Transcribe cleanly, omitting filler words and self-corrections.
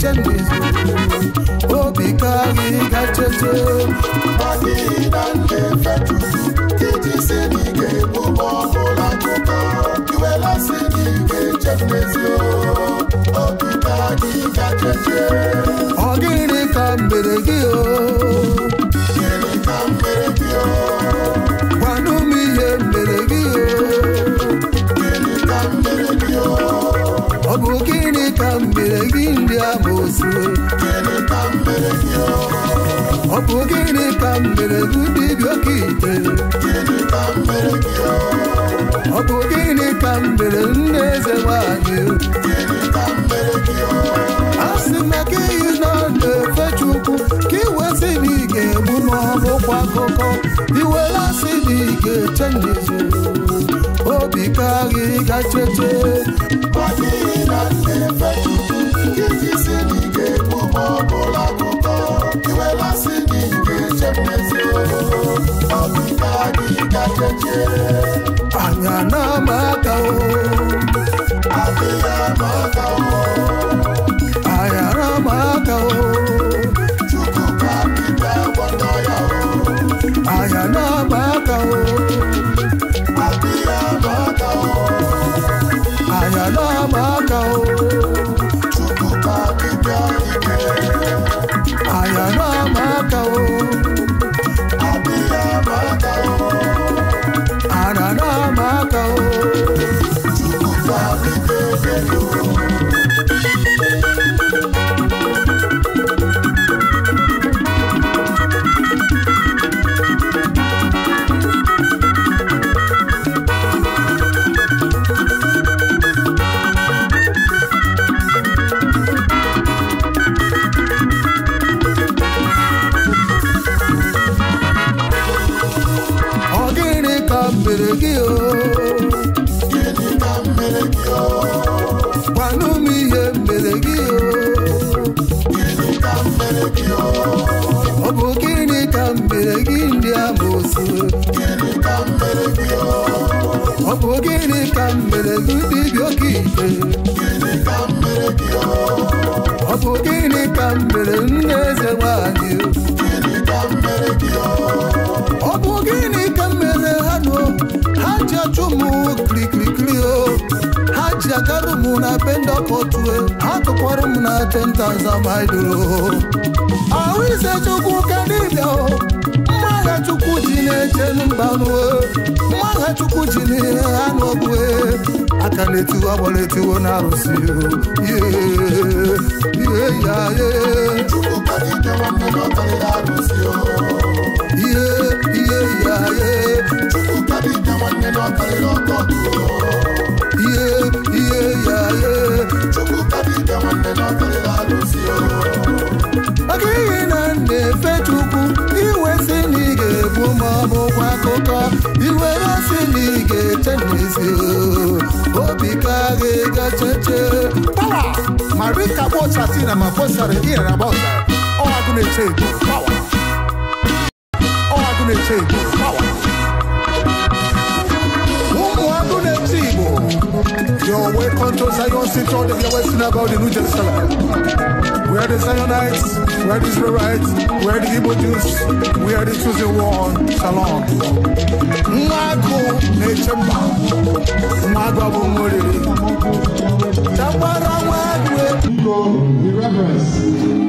ga-eche n'izu obi ka gị ga-echeche Ọdịna na-efe Chukwu iji si na ị ga-egbu ma ọ bụla akụkọ iwela si na ị ga-eche n'ezi obi ka gị ga-echeche. Ọ gịnị ka m mere gị o? Gịnị ka m mere gị o? Gwanụ m ihe m mere gị o? Gịnị ka m mere gị o? Ọ bụ gịnị ka m mere gị ndị amoosu? Gịnị ka m mere gị o? Ọ bụ gịnị ka m mere gị dibịa oke ite? Gịnị ka m mere gị o? Ọ bụ gịnị ka m mere nne eze nwanyị? Gịnị ka m mere gị o? A sị maka iyi na na-efe Chukwu ka iwe sị na ị ga-egbu ma ọ bụkwa akụkọ iwela sị na ị ga-eche n'izu obi ka gị ga-echeche. Ọdịna na-efe Chukwu iji si na ị ga-egbu ma ọ bụla akụkọ iwela sị na ị ga-eche n'ezi obi ka gị ga-echeche. Anya na-ama aka o, Adịghị ama aka o, anya na-ama aka o, Chukwu ka dibịa gwọrọ ya o. Anya na-ama aka o, Adịghị ama aka o, anya na-ama aka o, Chukwu ka dibịa ike. Anya na-ama aka o, Adịghị ama aka o, anya na-ama aka o. Chukwu ka dibịa ebe o. Ọ gịnị ka m mere gị o? Gịnị ka m mere gị o? Gwanụ m ihe m mere gị o? Gịnị ka m mere gị o? Ọ bụ gịnị ka m mere gị ndị amoosu? Gịnị ka m mere gị o? Ọ bụ gịnị ka m mere gị dibịa oke ite? Gịnị ka m mere gị o? Ọ bụ gịnị ka m mere nne eze nwanyị? Gịnị ka m mere gị o? Ọ bụ gịnị ka m mere ha nụ? Ha ji achụ m kirikirikiri o, ha ji agarụ m na be ndị ọkọtue, ha tụkwara m na 10,000 maidoro. Ahụ ise Chukwu ka dibịa o, mma agha Chukwu ji na-eche mba nụ, mma agha Chukwu ji n'ihe ha n'ọgụ aka na-etiwo agbara etiwo na arụsị o. Ye ye ya ye. Chukwu ka dibịa nwanne m ọ karịrị arụsị o. Ye ye ya ye. Chukwu ka dibịa nwanne m ọ karịrị ọkọtụ o. Ye ye ya ye. Chukwu ka dibịa nwanne m ọ karịrị arụsị o. Maka ihe na na-efe Chukwu iwe sị na ị ga-egbu ma ọ bụkwa akụkọ iwere sị na ị ga-eche n'ezi obi ka gị ga-echeche. Power! Marika Bochatina Mabosare Ira Bosa. Oh, I'm gonna take power. Oh, I'm gonna take power. You're welcome to Zion City, the Yahweh Synagogue in New Jerusalem. We are the Zionites, we are the Israelites, we are the Igbo Jews, we are the chosen one. Shalom. Nwagu na-eche mba, nwagu abụ nwa oriri. Chakwara nwagu. The reverence.